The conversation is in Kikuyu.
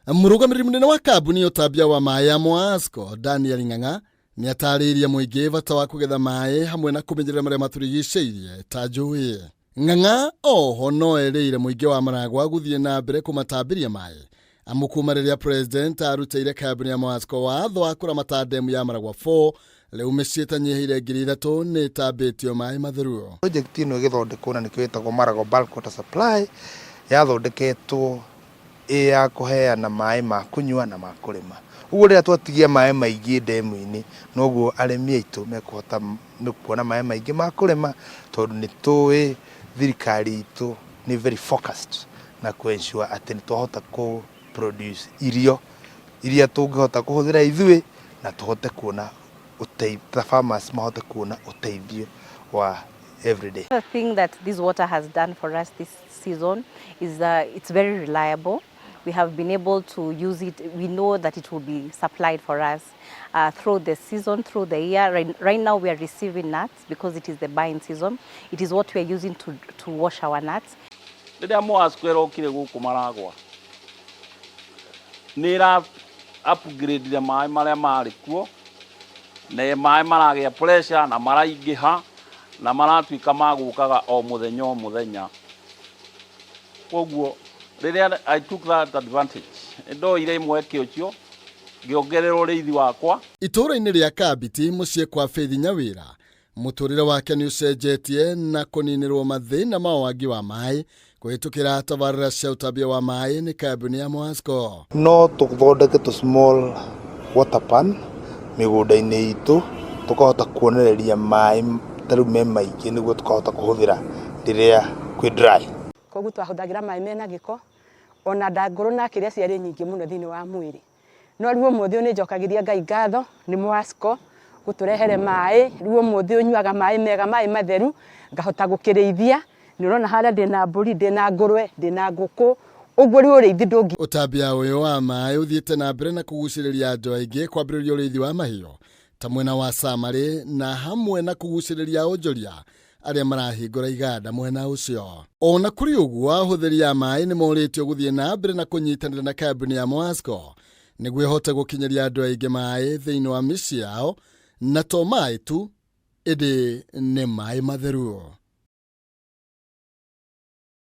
Mũrũgamĩrĩri mũnene wa kambuni ya ũtambia wa maĩ ya Moasco Daniel Ng'ang'a nĩ atarĩirie mũingĩ bata wa kũgetha maĩ hamwe na kũmenyerera marĩa matũrigicĩirie ta njũĩ. Ng'ang'a oho no erĩire mũingĩ wa Maragwa gũthiĩ na mbere kũmatambĩria maĩ amu kuma rĩrĩa president arutĩire kambuni ya Moasco watho wa kũramata ndemu ya Maragwa 4, rĩu mĩciĩ ĩtanyihĩire 3000 nĩ ĩtambĩtio maĩ matheru. Project ĩno ĩgĩthondekwo na nĩkĩo ĩtagwo Maragwa Bulk Water Supply, yathondeketwo ĩ ya kũheana maĩ ma kũnyua na ma kũrĩma. Ũguo rĩrĩa twatigia maĩ maingĩ ndemu-inĩ, noguo arĩmi aitũ mekũhota kuona maĩ maingĩ ma kũrĩma, tondũ nĩ tũĩ thirikari itũ nĩ very focused na kũ ensure atĩ nĩ twahota kũ produce irio iria tũngĩhota kũhũthĩra ithuĩ na tũhote kuona ta farmers mahote kuona ũteithio wa everyday. The thing that this water has done for us this season is it's very reliable. We have been able to use it. We know that it will be supplied for us through the season, through the year. Right now we are receiving nuts because it is the buying season. It is what we are using to wash our nuts. Rĩrĩa Moasco ĩrokire gũkũ Maragwa, nĩ ĩra upgrade maĩ marĩa marĩ kuo, na maĩ maragĩa pressure na maraingĩha na maratuĩka ma gũkaga o mũthenya o mũthenya. Koguo rĩrĩa I took that advantage, ndoire mweke ũcio ngĩongerera ũrĩithi wakwa. Itũũra-inĩ rĩa Kambiti, mũciĩ kwa Faith Nyawĩra, mũtũrĩre wake nĩ ũcenjetie na kũninĩrwo mathĩna ma wagi wa maĩ kũhĩtũkĩra tabarĩra cia ũtambia wa maĩ nĩ kambuni ya Moasco. No tũthondeke tũ small water pan mĩgũnda-inĩ itũ, tũkahota kuonereria maĩ ta rĩu me maingĩ nĩguo tũkahota kũhũthĩra rĩrĩa kwĩ dry. Koguo twahũthagĩra maĩ mena gĩko, ona ndangũrũ na kĩrĩa ciarĩ nyingĩ mũno thĩinĩ wa mwĩrĩ. No rĩu ũmũthĩ ũyũ nĩ njokagĩria Ngai ngatho nĩ Moasco gũtũrehere maĩ. Rĩu ũmũthĩ ũnyuaga maĩ mega, maĩ matheru, ngahota gũkĩrĩithia. Nĩ ũrona harĩa ndĩna mbũri, ndĩna ngũrwe, ndĩna ngũkũ, ũguo rĩu ũrĩithi ndũngĩ. Ũtambia ũyũ wa maĩ ũthiĩte na mbere na kũgucĩrĩria andũ aingĩ kwambĩrĩria ũrĩithi wa mahiũ ta mwena wa Samarĩ, na hamwe na kũgucĩrĩria onjoria arĩa marahingũra iganda mwena ũcio. Ona kũrĩ ũguo, ahũthĩri a maĩ nĩ morĩtio gũthiĩ na mbere na kũnyitanĩra na kambuni ya Moasco nĩguo ĩhote gũkinyĩria andũ aingĩ maĩ thĩinĩ wa mĩciĩ yao, na to maĩ tu, ĩndĩ nĩ maĩ matheru.